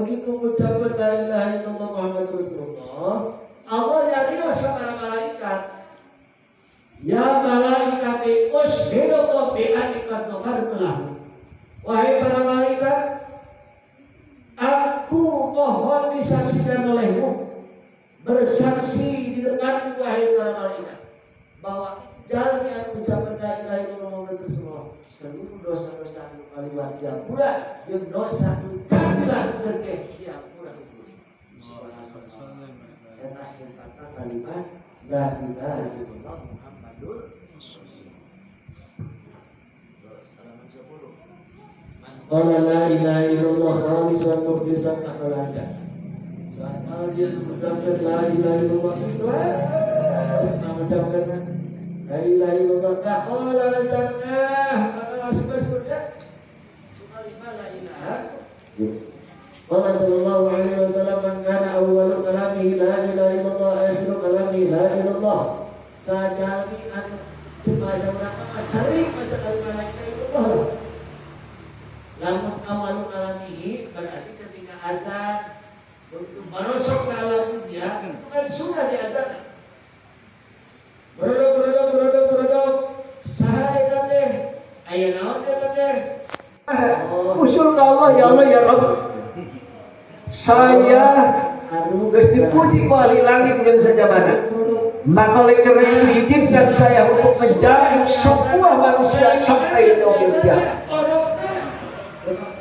Begitu mengucapkan la ilaha illallah Muhammad Rasulullah, Allah nyarios ke para malaikat. Ya malaikati usyhidukum bi anni qad ghafartu lahu. Wahai para malaikat, aku mohon disaksikan olehmu, bersaksi di depanku, wahai para malaikat, bahwa jalmi anu ucapan la ilaha illallah Muhammad Rasulullah, seluruh dosa-dosa anu kaliwat diampura jeung dosa nu can dilakukeun ge diampura. Dan akhir kata kalimat la ilaha illallah Muhammadur Rasulullah. Halaman 10. Man qala la ilaha illallah khalisan mukhlisan dakhala jannah. Saat dia mengucapkan la ilaha illallah ikhlas, mengucapkan la ilaha illallah, dakhala jannah, maka langsung ke surga. Cuma lima la ilaha. Qala sallallahu alaihi wasallam, man kana awwalu kalamihi la ilaha illallah, akhiru kalamihi la ilaha illallah. Sajalmi anu cek bahasa urang mah sering maca kalimat la ilaha illallah. Lamun awalu kalamihi berarti ketika azan, begitu merosot ke alam dunia itu kan sudah diazan. Berodok, berodok, berodok, berodok. Saha eta teh? Aya naon eta teh? Oh. Usul ke Allah, ya Allah, ya Rabb. Saya geus dipuji ku ahli langit jeung sajabana. Maka oleh karena itu, izinkan saya untuk menjamu semua manusia sampai yaumil kiamat.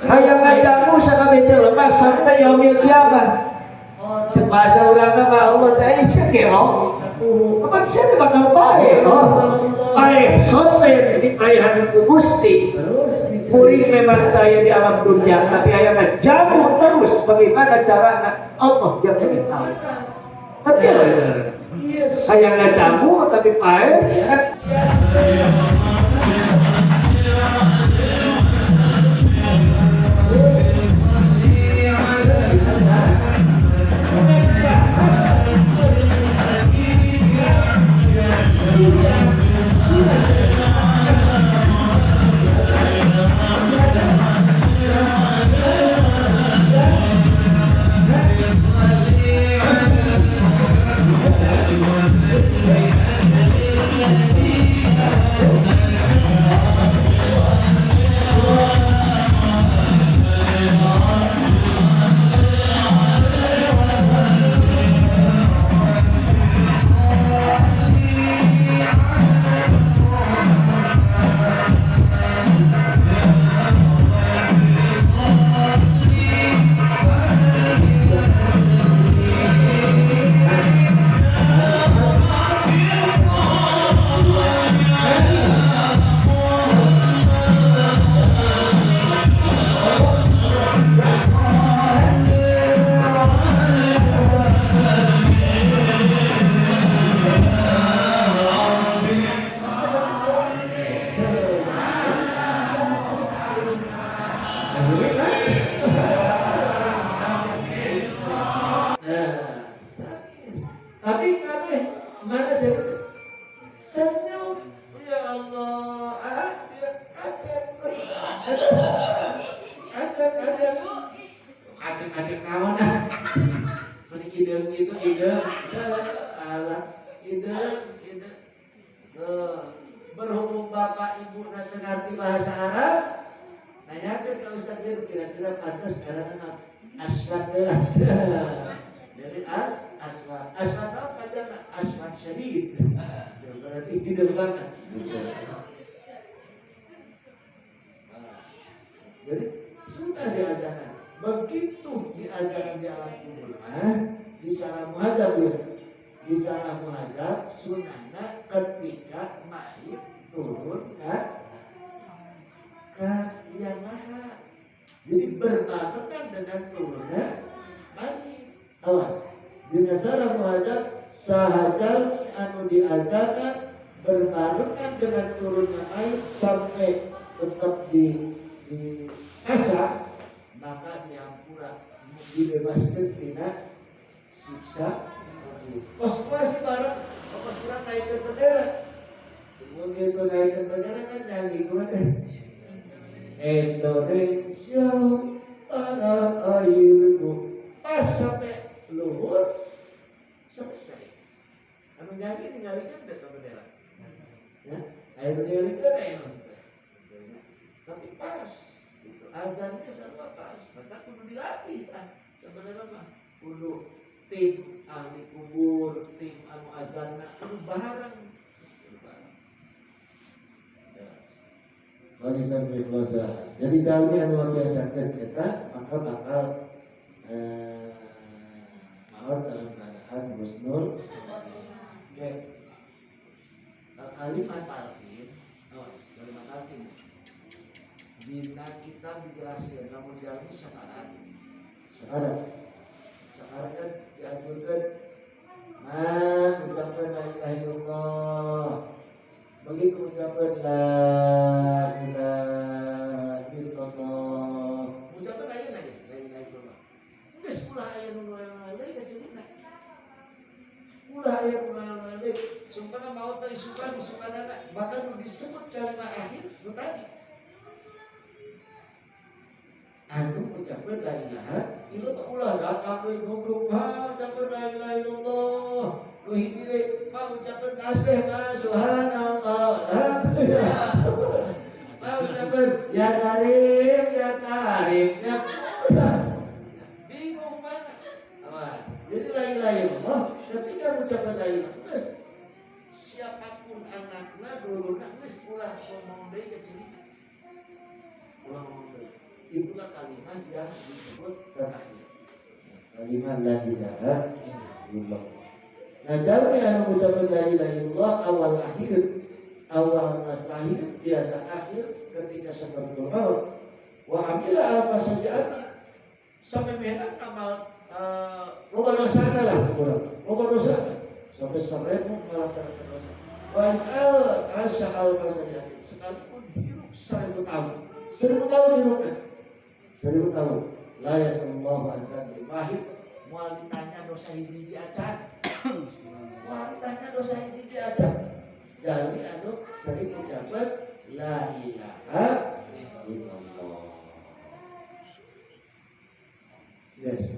Hayang ngajamu sakabeh jelema sampai yaumil kiamat. Cek bahasa urang mah, Allah teh sia kero. Kapan sia teh bakal paeh, oh. Paeh sote dipaehan ku Gusti. Kuring memang kaya di alam dunia, tapi hayang ngajamu terus, bagaimana carana Allah yang lebih tahu. Ngerti ya? Hayang ngajamu tapi paeh kan. Nah, tapi kami mana jadi senyum, ya Allah, ah, dia kaget, kaget, kaget, kaget, kaget kawan ah, meni ide gitu, ide, alah, ide, ide. Tuh, berhubung bapak ibu nanti ngerti bahasa Arab, nanya ke Ustaz, kira-kira pantas karena aswad lah. Jadi aswad. Aswad apa panjang? Aswad syadid. Berarti hidup banget. Nah, jadi sudah diazankan. Begitu diazankan di alam kubur, di sana muhajab ya. Di sana muhajab sunahna ketika mayit turun ke liang lahat. Jadi berbarengan dengan turunnya mayit. Awas. Di nasara muhajab sahajalmi anu diazankan berbarengan dengan turunnya mayit sampai tetap di masa, maka diampura, dibebaskan tina siksa. Pos masih bareng pos kurang naikkan bendera, begitu naikkan bendera kan nyanyi gue teh, Indonesia tanah airku. Pas sampai luhur selesai. Anu nyanyi ningalikeun teh ka bendera. Ya, aya nu ningalikeun, aya nu teu. Tapi pas itu azannya sama pas, maka kudu dilatih. Ah, sebenarnya mah kudu tim ahli kubur, tim anu azanna kudu bareng, kudu bareng. Ya. Khalisan ikhlasa. Jadi jalmi anu biasakeun eta maka bakal maut dalam keadaan husnul. Oke. Kalimat talqin, awas, kalimat talqin. Dina kitab dijelaskan, lamun jalmi sakarat. Sakarat. Sakarat kan diaturkan, ma ucapkan la ilaha illallah. Begitu ucapkan la ilaha illallah. Ucapkan aya aja la ilaha illallah. Geus ulah aya nu lain cerita. Ulah aya nu lain. Sumpah maut tadi sumpah disumpah, bahkan nu disebut kalimat akhir nu tadi. Anu ucapkan la ilaha illallah, ulah datang we goblok, ha, ucapkan la ilaha illallah. Nu hiji we, ma, ucapkan tasbih, ma, subhanallah. Ma, ucapkan ya karim, ya karim, ya. Bingung mana? Awas. Jadi la ilaha illallah ketika ucapkan la ilaha illallah, siapapun anaknya, dulurna, geus ulah ngomong deui ke cerita. Ulah ngomong deui. Itulah kalimat yang disebut terakhir. Kalimat la ilaha illallah. Nah, jalmi anu mengucapkan la ilaha illallah awal akhir, awal nas lahir, biasa akhir ketika sakaratul maut. Wa amila alfa sayyi'ati, sampai menak amal loba dosa lah kurang. Loba dosa sampai 1000 melaksanakan dosa. Wa al asya alfa sayyi'ati, sekalipun hidup 1000 tahun. 1000 tahun hidupnya. 1000 tahun. La yasallallahu an dzanbi wahid, moal ditanya dosa hiji acan. Moal ditanya dosa hiji acan. Jalmi anu sering ucapan la ilaha illallah. Yes.